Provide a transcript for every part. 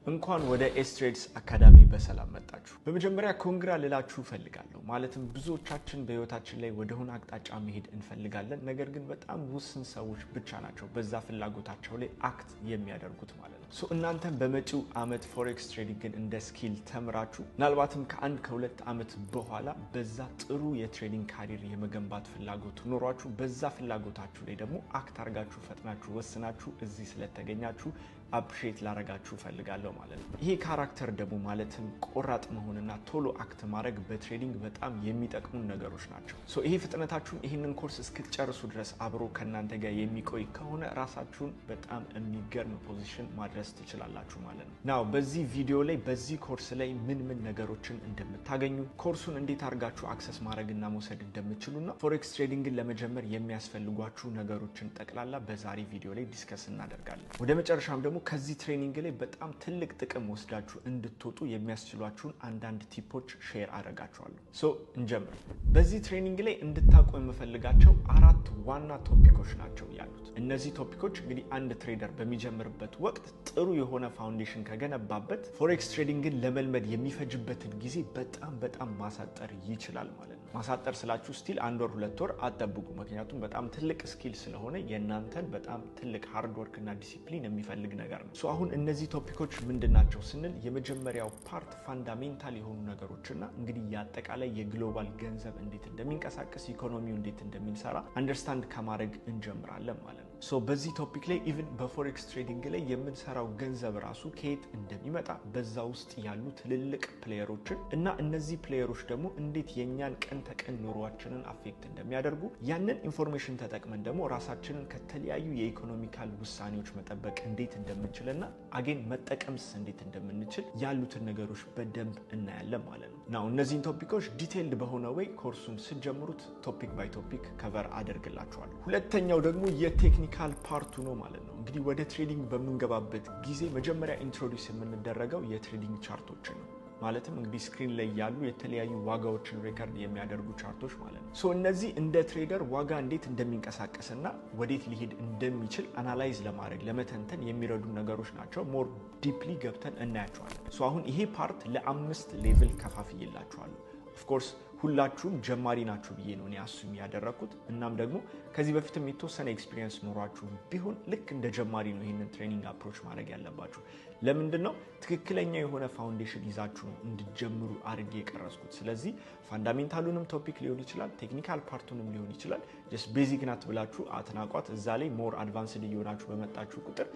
እንኳን ወደ ኤስትሬድስ አካዳሚ በሰላም መጣችሁ። በመጀመሪያ congra ልላችሁ እፈልጋለሁ። ማለትም ብዙዎቻችን በህይወታችን ላይ ወደሆነ አቅጣጫ መሄድ እንፈልጋለን። ነገር ግን በጣም ውስን ሰዎች ብቻ ናቸው በዛ ፍላጎታቸው ላይ act የሚያደርጉት ማለት ነው። So እናንተም በመጪው አመት forex trading ን እንደ skill ተምራችሁ ምናልባትም ከ1 ከ2 ዓመት በኋላ በዛ ጥሩ የ trading career የመገንባት ፍላጎት ኖሯችሁ በዛ ፍላጎታችሁ ላይ ደግሞ act አርጋችሁ ፈጥናችሁ ወስናችሁ እዚህ ስለተገኛችሁ appreciate ላረጋችሁ እፈልጋለሁ ማለት ነው። ይሄ character ደግሞ ማለትም ቆራጥ መሆንና ቶሎ act ማድረግ በ trading በጣም የሚጠቅሙ ነገሮች ናቸው። So ይሄ ፍጥነታችሁን ይህንን ኮርስ እስክትጨርሱ ድረስ አብሮ ከእናንተ ጋር የሚቆይ ከሆነ ራሳችሁን በጣም የሚገርም position ማድረስ ትችላላችሁ ማለት ነው። Now በዚህ ቪዲዮ ላይ በዚህ ኮርስ ላይ ምን ምን ነገሮችን እንደምታገኙ፣ ኮርሱን እንዴት አድርጋችሁ access ማድረግና መውሰድ እንደምትችሉና forex trading ን ለመጀመር የሚያስፈልጓችሁ ነገሮችን ጠቅላላ በዛሬ ቪዲዮ ላይ discuss እናደርጋለን። ወደ መጨረሻም ደግሞ ከዚህ training ላይ በጣም ትልቅ ጥቅም ወስዳችሁ እንድትወጡ የሚያስችሏችሁን አንዳንድ tip ኦች share አደርጋችኋለሁ። So እንጀምር። በዚህ training ላይ እንድታውቁ የምፈልጋቸው አራት ዋና topic ኦች ናቸው ያሉት። እነዚህ topic ኦች እንግዲህ አንድ trader በሚጀምርበት ወቅት ጥሩ የሆነ foundation ከገነባበት forex trading ን ለመልመድ የሚፈጅበትን ጊዜ በጣም በጣም ማሳጠር ይችላል ማለት ነው። ማሳጠር ስላችሁ still አንድ ወር 2 ወር አትጠብቁ። ምክንያቱም በጣም ትልቅ skill ስለሆነ የእናንተን በጣም ትልቅ hard work እና ዲሲፕሊን የሚፈልግ ነገር ነው። So አሁን እነዚህ topic ኦች ምንድን ናቸው ስንል የመጀመሪያው part fundamental የሆኑ ነገሮችና እንግዲህ የአጠቃላይ የ global ገንዘብ እንዴት እንደሚንቀሳቀስ፣ ኢኮኖሚው እንዴት እንደሚሰራ understand ከማድረግ እንጀምራለን ማለት ነው። So በዚህ topic ላይ even በ forex trading ላይ የምንሰራው ገንዘብ ራሱ ከየት እንደሚመጣ፣ በዛ ውስጥ ያሉ ትልልቅ player ኦችን እና እነዚህ player ኦች ደግሞ እንዴት የእኛን ቀን ተቀን ኑሯችንን affect እንደሚያደርጉ፣ ያንን information ተጠቅመን ደግሞ ራሳችንን ከተለያዩ የ economical ውሳኔዎች መጠበቅ እንዴት እንደምንችልና again መጠቀምስ እንዴት እንደምንችል ያሉትን ነገሮች በደንብ እናያለን ማለት ነው። Now እነዚህን topic ኦች detailed በሆነ way ኮርሱን ስትጀምሩት topic by topic cover አደርግላችኋለሁ። ሁለተኛው ደግሞ የ technical part ኡ ነው ማለት ነው። እንግዲህ ወደ trading በምንገባበት ጊዜ መጀመሪያ introduce የምንደረገው የ trading chart ኦችን ነው። ማለትም እንግዲህ screen ላይ ያሉ የተለያዩ ዋጋዎችን record የሚያደርጉ chart ኦች ማለት ነው። So እነዚህ እንደ trader ዋጋ እንዴት እንደሚንቀሳቀስና ወዴት ሊሄድ እንደሚችል analyze ለማድረግ፣ ለመተንተን የሚረዱ ነገሮች ናቸው። More deeply ገብተን እናያቸዋለን። So አሁን ይሄ part ለአምስት level ከፋፍዬላችኋለሁ። Of course ሁላችሁም ጀማሪ ናችሁ ብዬ ነው እኔ assume ያደረግኩት። እናም ደግሞ ከዚህ በፊትም የተወሰነ experience ኖሯችሁ ቢሆን ልክ እንደ ጀማሪ ነው ይህንን training approach ማድረግ ያለባችሁ። ለምንድን ነው? ትክክለኛ የሆነ foundation ይዛችሁ ነው እንድትጀምሩ አድርጌ የቀረጽኩት። ስለዚህ fundamental ኡንም topic ሊሆን ይችላል፣ technical part ኡንም ሊሆን ይችላል። Just basic ናት ብላችሁ አትናቋት። እዛ ላይ more advanced እየሆናችሁ በመጣችሁ ቁጥር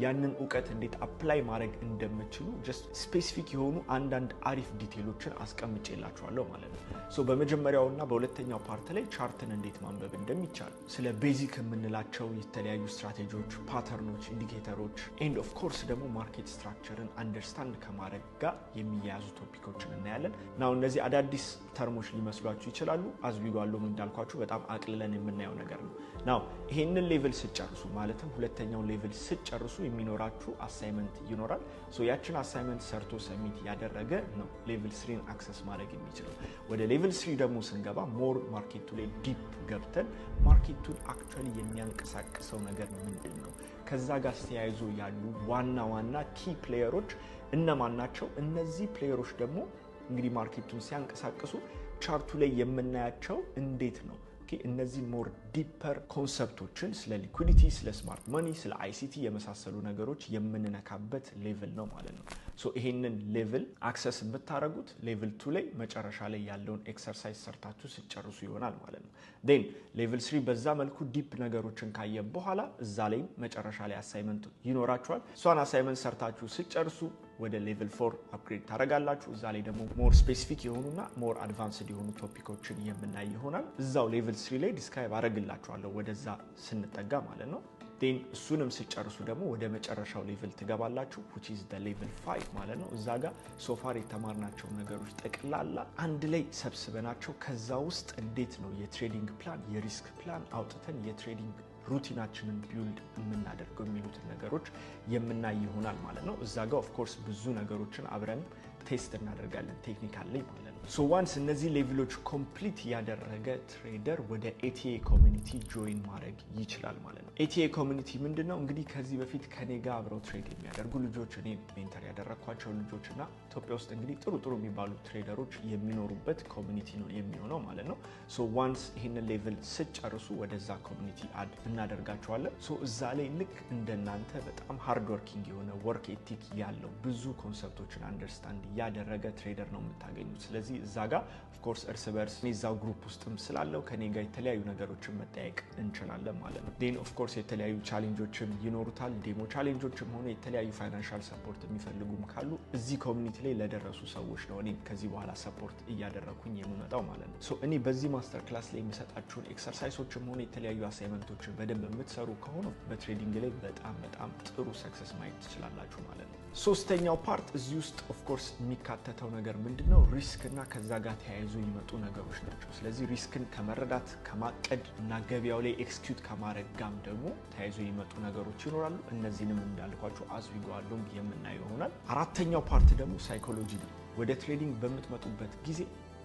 ያንን እውቀት እንዴት apply ማድረግ እንደምትችሉ just specific የሆኑ አንዳንድ አሪፍ detail ኦችን አስቀምጬላችኋለሁ ማለት ነው። So በመጀመሪያውና በሁለተኛው part ላይ chart ን እንዴት ማንበብ እንደሚቻል፣ ስለ basic የምንላቸው የተለያዩ ስትራቴጂዎች፣ pattern ኦች፣ indicator ኦች and of course ደግሞ market structure ን understand ከማድረግ ጋር የሚያያዙ topic ኦችን እናያለን። Now እነዚህ አዳዲስ term ኦች ሊመስሏችሁ ይችላሉ። As we go along እንዳልኳችሁ በጣም አቅልለን የምናየው ነገር ነው። Now ይሄንን level ስትጨርሱ፣ ማለትም ሁለተኛውን level ስትጨርሱ የሚኖራችሁ assignment ይኖራል። So ያችን assignment ሰርቶ submit ያደረገ ነው level three ን access ማድረግ የሚችለው። ወደ level three ደግሞ ስንገባ more market ኡ ላይ deep ገብተን market ኡን actually የሚያንቀሳቅሰው ነገር ምንድን ነው፣ ከዛ ጋር ተያይዞ ያሉ ዋና ዋና key player ኦች እነማን ናቸው፣ እነዚህ player ኦች ደግሞ እንግዲህ market ኡን ሲያንቀሳቅሱ chart ኡ ላይ የምናያቸው እንዴት ነው፣ እነዚህ more deeper concept ኦችን ስለ liquidity፣ ስለ smart money፣ ስለ ICT የመሳሰሉ ነገሮች የምንነካበት level ነው ማለት ነው። So ይሄንን level access የምታደርጉት level two ላይ መጨረሻ ላይ ያለውን exercise ሰርታችሁ ስትጨርሱ ይሆናል ማለት ነው። Then level three በዛ መልኩ deep ነገሮችን ካየን በኋላ እዛ ላይም መጨረሻ ላይ assignment ይኖራችኋል። እሷን assignment ሰርታችሁ ስትጨርሱ ወደ level four upgrade ታደርጋላችሁ። እዛ ላይ ደግሞ more specific የሆኑና more advanced የሆኑ topic ኦችን የምናይ ይሆናል። እዛው level three ላይ describe አደርግላችኋለሁ ወደዛ ስንጠጋ ማለት ነው። Then እሱንም ስትጨርሱ ደግሞ ወደ መጨረሻው level ትገባላችሁ፣ which is the level 5 ማለት ነው። እዛ ጋር so far የተማርናቸው ነገሮች ጠቅላላ አንድ ላይ ሰብስበናቸው ከዛ ውስጥ እንዴት ነው የ trading plan፣ የ risk plan አውጥተን የ trading routine ኣችንን build የምናደርገው የሚሉትን ነገሮች የምናይ ይሆናል ማለት ነው። እዛ ጋር of course ብዙ ነገሮችን አብረን test እናደርጋለን technical ላይ ማለት ነው። So once እነዚህ level ኦች complete ያደረገ trader ወደ ATA community join ማድረግ ይችላል ማለት ነው። ATA community ምንድን ነው? እንግዲህ ከዚህ በፊት ከኔ ጋር አብረው trade የሚያደርጉ ልጆች፣ እኔ mentor ያደረግኳቸው ልጆች እና ኢትዮጵያ ውስጥ እንግዲህ ጥሩ ጥሩ የሚባሉ trader ኦች የሚኖሩበት community ነው የሚሆነው ማለት ነው። So once ይህንን level ስትጨርሱ ወደዛ community add እናደርጋችኋለን። So እዛ ላይ ልክ እንደናንተ በጣም hard working የሆነ፣ work ethic ያለው፣ ብዙ concept ኦችን understand ያደረገ trader ነው የምታገኙት። ስለዚህ እዛ ጋር of course እርስ በርስ እኔ እዛው group ውስጥም ስላለው ከኔ ጋር የተለያዩ ነገሮችን መጠያየቅ እንችላለን ማለት ነው። Then of course የተለያዩ challenge ኦችም ይኖሩታል። Demo challenge ኦችም ሆነ የተለያዩ financial support የሚፈልጉም ካሉ እዚህ community ላይ ለደረሱ ሰዎች ነው እኔ ከዚህ በኋላ support እያደረግኩኝ የምመጣው ማለት ነው። So እኔ በዚህ master class ላይ የምሰጣችሁን exercise ኦችም ሆነ የተለያዩ assignment ኦችን በደንብ የምትሰሩ ከሆነ በ trading ላይ በጣም በጣም ጥሩ success ማየት ትችላላችሁ ማለት ነው። ሶስተኛው part እዚህ ውስጥ of course የሚካተተው ነገር ምንድን ነው? Risk እና ከዛ ጋር ተያይዞ የሚመጡ ነገሮች ናቸው። ስለዚህ risk ን ከመረዳት፣ ከማቀድ እና ገበያው ላይ execute ከማድረግ ጋም ደግሞ ተያይዞ የሚመጡ ነገሮች ይኖራሉ። እነዚህንም እንዳልኳችሁ as we go along የምናየው ይሆናል። አራተኛው part ደግሞ psychology ነው። ወደ trading በምትመጡበት ጊዜ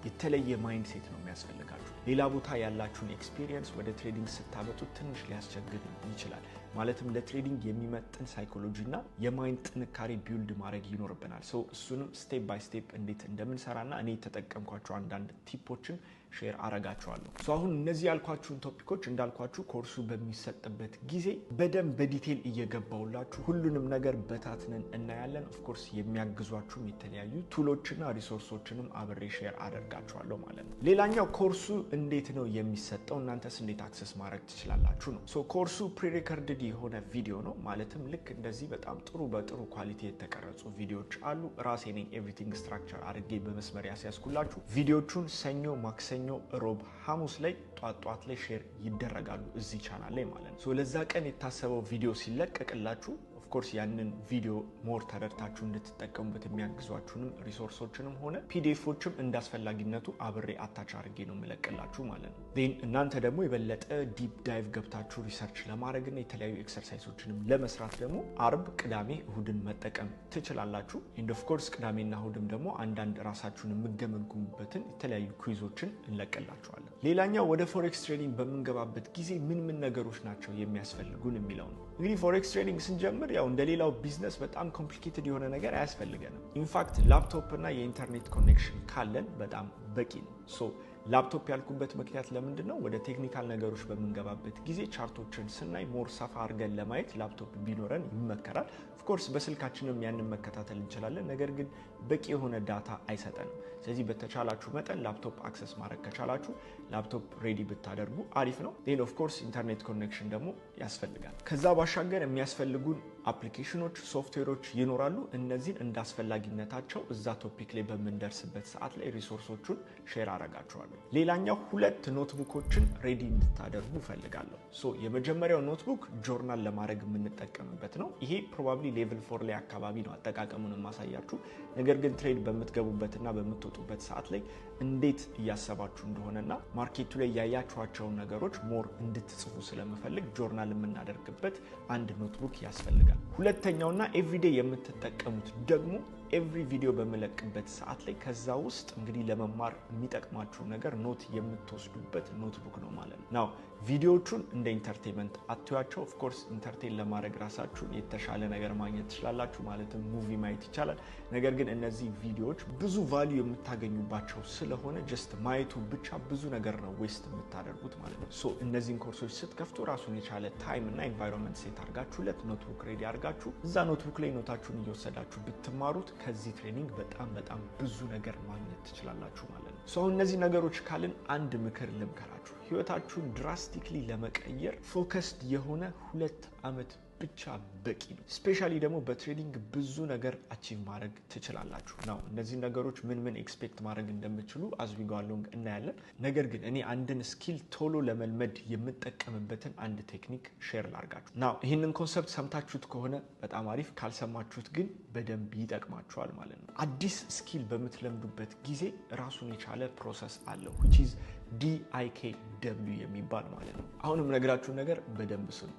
የተለየ mindset ነው የሚያስፈልጋችሁ። ሌላ ቦታ ያላችሁን experience ወደ trading ስታመጡት ትንሽ ሊያስቸግር ይችላል። ማለትም ለ trading የሚመጥን psychology እና የ mind ጥንካሬ build ማድረግ ይኖርብናል። So እሱንም step by step እንዴት እንደምንሰራና እኔ የተጠቀምኳቸው አንዳንድ tip ኦችን share አረጋችኋለሁ። So አሁን እነዚህ ያልኳችሁን topic ኦች እንዳልኳችሁ ኮርሱ በሚሰጥበት ጊዜ በደንብ በ detail እየገባውላችሁ ሁሉንም ነገር በታትነን እናያለን። Of course የሚያግዟችሁም የተለያዩ tool ኦችና resource ኦችንም አብሬ share አደርጋችኋለሁ ማለት ነው። ሌላኛው ኮርሱ እንዴት ነው የሚሰጠው፣ እናንተስ እንዴት access ማድረግ ትችላላችሁ ነው። So ኮርሱ prerecorded የሆነ ቪዲዮ ነው። ማለትም ልክ እንደዚህ በጣም ጥሩ በጥሩ quality የተቀረጹ ቪዲዮዎች አሉ። ራሴ ነኝ everything structure አድርጌ በመስመር ያስያዝኩላችሁ። ቪዲዮቹን ሰኞ፣ ማክሰኞ፣ ሮብ፣ ሐሙስ ላይ ጧት ጧት ላይ share ይደረጋሉ እዚህ ቻናል ላይ ማለት ነው። ለዛ ቀን የታሰበው ቪዲዮ ሲለቀቅላችሁ of course ያንን ቪዲዮ more ተረድታችሁ እንድትጠቀሙበት የሚያግዟችሁንም resource ኦችንም ሆነ PDF ኦችም እንዳስፈላጊነቱ አብሬ attach አድርጌ ነው የምለቅላችሁ ማለት ነው። Then እናንተ ደግሞ የበለጠ deep dive ገብታችሁ research ለማድረግና የተለያዩ exercise ኦችንም ለመስራት ደግሞ አርብ፣ ቅዳሜ፣ እሁድን መጠቀም ትችላላችሁ። And of course ቅዳሜና እሁድም ደግሞ አንዳንድ ራሳችሁን የምገመግሙበትን የተለያዩ quiz ኦችን እንለቅላችኋለን። ሌላኛው ወደ forex trading በምንገባበት ጊዜ ምን ምን ነገሮች ናቸው የሚያስፈልጉን የሚለው ነው። እንግዲህ forex trading ስንጀምር ያው እንደ ሌላው ቢዝነስ በጣም complicated የሆነ ነገር አያስፈልገንም። In fact laptop እና የ internet connection ካለን በጣም በቂ ነው። So laptop ያልኩበት ምክንያት ለምንድን ነው? ወደ technical ነገሮች በምንገባበት ጊዜ chart ኦችን ስናይ more ሰፋ አድርገን ለማየት ላፕቶፕ ቢኖረን ይመከራል። Of course በስልካችንም ያንን መከታተል እንችላለን። ነገር ግን በቂ የሆነ data አይሰጠንም። ስለዚህ በተቻላችሁ መጠን laptop access ማድረግ ከቻላችሁ laptop ready ብታደርጉ አሪፍ ነው። Then of course internet connection ደግሞ ያስፈልጋል። ከዛ ባሻገር የሚያስፈልጉን application ኦች፣ ሶፍትዌሮች ይኖራሉ። እነዚህን እንዳስፈላጊነታቸው እዛ topic ላይ በምንደርስበት ሰዓት ላይ resource ኦቹን share አረጋችኋለሁ። ሌላኛው ሁለት notebook ኦችን ready እንድታደርጉ እፈልጋለሁ። So የመጀመሪያው notebook journal ለማድረግ የምንጠቀምበት ነው። ይሄ probably level 4 ላይ አካባቢ ነው አጠቃቀሙን የማሳያችሁ። ነገር ግን trade በምትገቡበትና በምትወጡበት ሰዓት ላይ እንዴት እያሰባችሁ እንደሆነና market ኡ ላይ ያያችኋቸውን ነገሮች more እንድትጽፉ ስለምፈልግ ጆርናል የምናደርግበት አንድ notebook ያስፈልጋል። ሁለተኛውና everyday የምትጠቀሙት ደግሞ every video በምለቅበት ሰዓት ላይ ከዛ ውስጥ እንግዲህ ለመማር የሚጠቅማችሁ ነገር note የምትወስዱበት notebook ነው ማለት ነው። Now ቪዲዮዎቹን እንደ entertainment አትዩዋቸው። Of course entertain ለማድረግ ራሳችሁን የተሻለ ነገር ማግኘት ትችላላችሁ። ማለትም movie ማየት ይቻላል። ነገር ግን እነዚህ ቪዲዮዎች ብዙ value የምታገኙባቸው ስለሆነ just ማየቱ ብቻ ብዙ ነገር ነው waste የምታደርጉት ማለት ነው። So እነዚህን ኮርሶች ስትከፍቱ ራሱን የቻለ time እና environment set አድርጋችሁለት notebook ready አድርጋችሁ እዛ notebook ላይ note ኣችሁን እየወሰዳችሁ ብትማሩት ከዚህ training በጣም በጣም ብዙ ነገር ማግኘት ትችላላችሁ ማለት ነው። So አሁን እነዚህ ነገሮች ካልን አንድ ምክር ልምከራችሁ። ህይወታችሁን drastically ለመቀየር focused የሆነ 2 ዓመት ብቻ በቂ ነው። Specially ደግሞ በ trading ብዙ ነገር achieve ማድረግ ትችላላችሁ። Now እነዚህ ነገሮች ምን ምን expect ማድረግ እንደምትችሉ as we go along እናያለን። ነገር ግን እኔ አንድን skill ቶሎ ለመልመድ የምጠቀምበትን አንድ technique share ላርጋችሁ። Now ይህንን concept ሰምታችሁት ከሆነ በጣም አሪፍ፣ ካልሰማችሁት ግን በደንብ ይጠቅማችኋል ማለት ነው። አዲስ skill በምትለምዱበት ጊዜ ራሱን የቻለ process አለው፣ which is DIKW የሚባል ማለት ነው። አሁን የምነግራችሁ ነገር በደንብ ስሙ።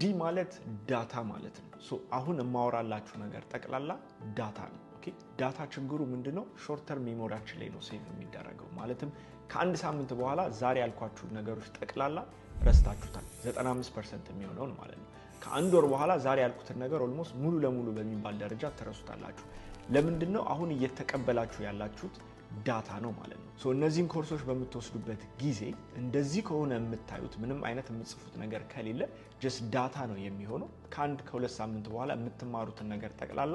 D ማለት data ማለት ነው። So አሁን የማወራላችሁ ነገር ጠቅላላ data ነው። Okay፣ data ችግሩ ምንድነው? Short term memory ያችን ላይ ነው save የሚደረገው። ማለትም ከአንድ ሳምንት በኋላ ዛሬ ያልኳችሁ ነገሮች ጠቅላላ ረስታችሁታል። 95% የሚሆነውን ማለት ነው። ከአንድ ወር በኋላ ዛሬ ያልኩትን ነገር almost ሙሉ ለሙሉ በሚባል ደረጃ ትረሱታላችሁ። ለምንድን ነው? አሁን እየተቀበላችሁ ያላችሁት data ነው ማለት ነው። So እነዚህን ኮርሶች በምትወስዱበት ጊዜ እንደዚህ ከሆነ የምታዩት፣ ምንም አይነት የምትጽፉት ነገር ከሌለ just data ነው የሚሆነው። ከ1 ከ2 ሳምንት በኋላ የምትማሩትን ነገር ጠቅላላ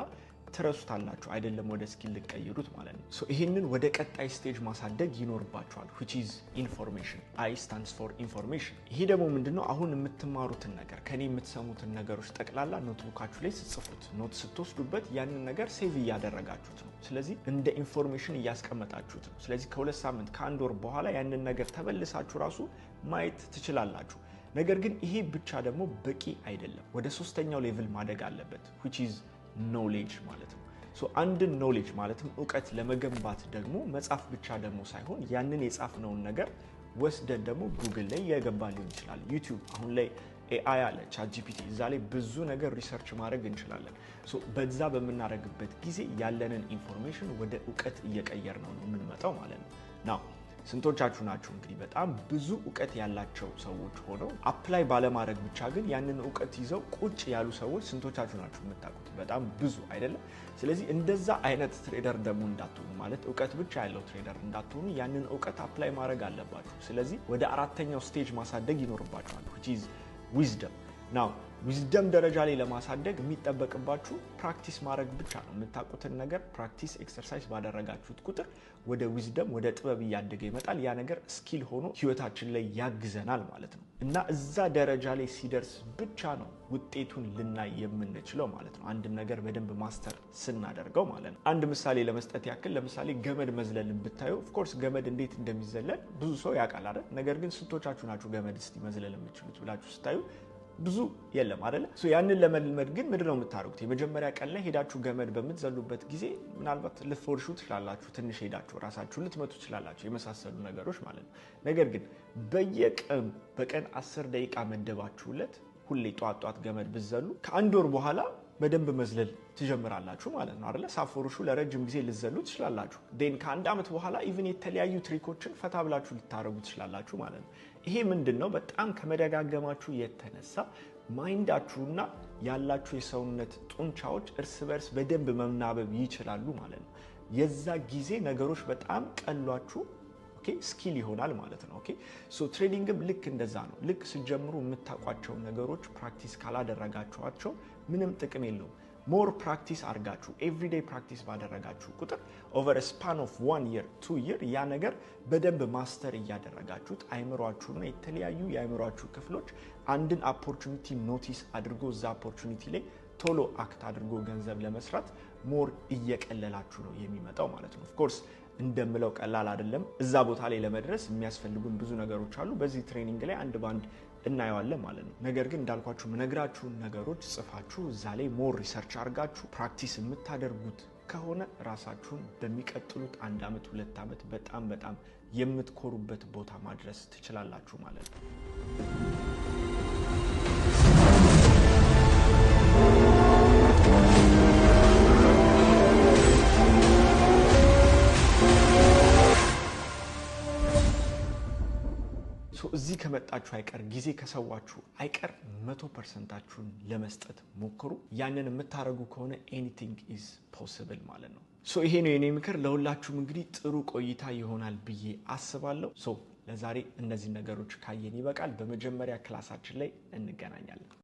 ትረሱታላችሁ። አይደለም ወደ skill ልትቀይሩት ማለት ነው። So ይህንን ወደ ቀጣይ stage ማሳደግ ይኖርባችኋል፣ which is information። I stands for information። ይሄ ደግሞ ምንድነው? አሁን የምትማሩትን ነገር፣ ከኔ የምትሰሙትን ነገሮች ጠቅላላ notebook ኣችሁ ላይ ስትጽፉት፣ note ስትወስዱበት ያንን ነገር save እያደረጋችሁት ነው። ስለዚህ እንደ information እያስቀመጣችሁት ነው። ስለዚህ ከ2 ሳምንት፣ ከአንድ ወር በኋላ ያንን ነገር ተመልሳችሁ ራሱ ማየት ትችላላችሁ። ነገር ግን ይሄ ብቻ ደግሞ በቂ አይደለም። ወደ ሶስተኛው level ማደግ አለበት፣ which is knowledge ማለት ነው። So አንድን knowledge ማለትም እውቀት ለመገንባት ደግሞ መጻፍ ብቻ ደግሞ ሳይሆን ያንን የጻፍነውን ነገር ወስደን ደግሞ ጉግል ላይ የገባ ሊሆን ይችላል፣ YouTube፣ አሁን ላይ AI አለ፣ ChatGPT፣ እዛ ላይ ብዙ ነገር research ማድረግ እንችላለን። So በዛ በምናደርግበት ጊዜ ያለንን information ወደ እውቀት እየቀየርነው ነው የምንመጣው ማለት ነው። Now ስንቶቻችሁ ናችሁ እንግዲህ በጣም ብዙ እውቀት ያላቸው ሰዎች ሆነው apply ባለማድረግ ብቻ ግን ያንን እውቀት ይዘው ቁጭ ያሉ ሰዎች ስንቶቻችሁ ናችሁ የምታውቁት? በጣም ብዙ አይደለም? ስለዚህ እንደዛ አይነት trader ደግሞ እንዳትሆኑ፣ ማለት እውቀት ብቻ ያለው trader እንዳትሆኑ፣ ያንን እውቀት apply ማድረግ አለባችሁ። ስለዚህ ወደ አራተኛው stage ማሳደግ ይኖርባችኋል፣ which is wisdom። Now wisdom ደረጃ ላይ ለማሳደግ የሚጠበቅባችሁ practice ማድረግ ብቻ ነው። የምታውቁትን ነገር practice፣ exercise ባደረጋችሁት ቁጥር ወደ wisdom፣ ወደ ጥበብ እያደገ ይመጣል። ያ ነገር skill ሆኖ ህይወታችን ላይ ያግዘናል ማለት ነው። እና እዛ ደረጃ ላይ ሲደርስ ብቻ ነው ውጤቱን ልናይ የምንችለው ማለት ነው። አንድን ነገር በደንብ master ስናደርገው ማለት ነው። አንድ ምሳሌ ለመስጠት ያክል፣ ለምሳሌ ገመድ መዝለልን ብታዩ፣ of course ገመድ እንዴት እንደሚዘለል ብዙ ሰው ያውቃል አይደል? ነገር ግን ስንቶቻችሁ ናችሁ ገመድ እስቲ መዝለል የምትችሉት ብላችሁ ስታዩ ብዙ የለም አይደለ? ያንን ለመልመድ ግን ምንድን ነው የምታደርጉት? የመጀመሪያ ቀን ላይ ሄዳችሁ ገመድ በምትዘሉበት ጊዜ ምናልባት ልትፎርሹ ትችላላችሁ፣ ትንሽ ሄዳችሁ ራሳችሁን ልትመቱ ትችላላችሁ፣ የመሳሰሉ ነገሮች ማለት ነው። ነገር ግን በየቀኑ በቀን 10 ደቂቃ መደባችሁለት ሁሌ ጧት ጧት ገመድ ብትዘሉ ከአንድ ወር በኋላ በደንብ መዝለል ትጀምራላችሁ ማለት ነው አይደለ? ሳትፎርሹ ለረጅም ጊዜ ልትዘሉ ትችላላችሁ። Then ከአንድ ዓመት በኋላ even የተለያዩ trick ኦችን ፈታ ብላችሁ ልታደርጉ ትችላላችሁ ማለት ነው። ይሄ ምንድን ነው? በጣም ከመደጋገማችሁ የተነሳ mind ኣችሁና ያላችሁ የሰውነት ጡንቻዎች እርስ በርስ በደንብ መናበብ ይችላሉ ማለት ነው። የዛ ጊዜ ነገሮች በጣም ቀሏችሁ skill ይሆናል ማለት ነው። Okay, so trading ም ልክ እንደዛ ነው። ልክ ስትጀምሩ የምታውቋቸው ነገሮች practice ካላደረጋችኋቸው ምንም ጥቅም የለውም። More practice አድርጋችሁ፣ everyday practice ባደረጋችሁ ቁጥር over span of one year, 2 year ያ ነገር በደንብ master እያደረጋችሁት አይምሯችሁና የተለያዩ የአይምሯችሁ ክፍሎች አንድን opportunity notice አድርጎ እዛ opportunity ላይ ቶሎ act አድርጎ ገንዘብ ለመስራት more እየቀለላችሁ ነው የሚመጣው ማለት ነው። Of course እንደምለው ቀላል አይደለም። እዛ ቦታ ላይ ለመድረስ የሚያስፈልጉን ብዙ ነገሮች አሉ። በዚህ training ላይ አንድ ባንድ እናየዋለን ማለት ነው። ነገር ግን እንዳልኳችሁ ምነግራችሁን ነገሮች ጽፋችሁ፣ እዛ ላይ more research አድርጋችሁ practice የምታደርጉት ከሆነ ራሳችሁን በሚቀጥሉት አንድ ዓመት፣ 2 ዓመት በጣም በጣም የምትኮሩበት ቦታ ማድረስ ትችላላችሁ ማለት ነው። እዚህ ከመጣችሁ አይቀር፣ ጊዜ ከሰዋችሁ አይቀር፣ 100% ኣችሁን ለመስጠት ሞክሩ። ያንን የምታደርጉ ከሆነ anything is possible ማለት ነው። So ይሄ ነው የኔ ምክር ለሁላችሁም። እንግዲህ ጥሩ ቆይታ ይሆናል ብዬ አስባለሁ። So ለዛሬ እነዚህ ነገሮች ካየን ይበቃል። በመጀመሪያ class ኣችን ላይ እንገናኛለን።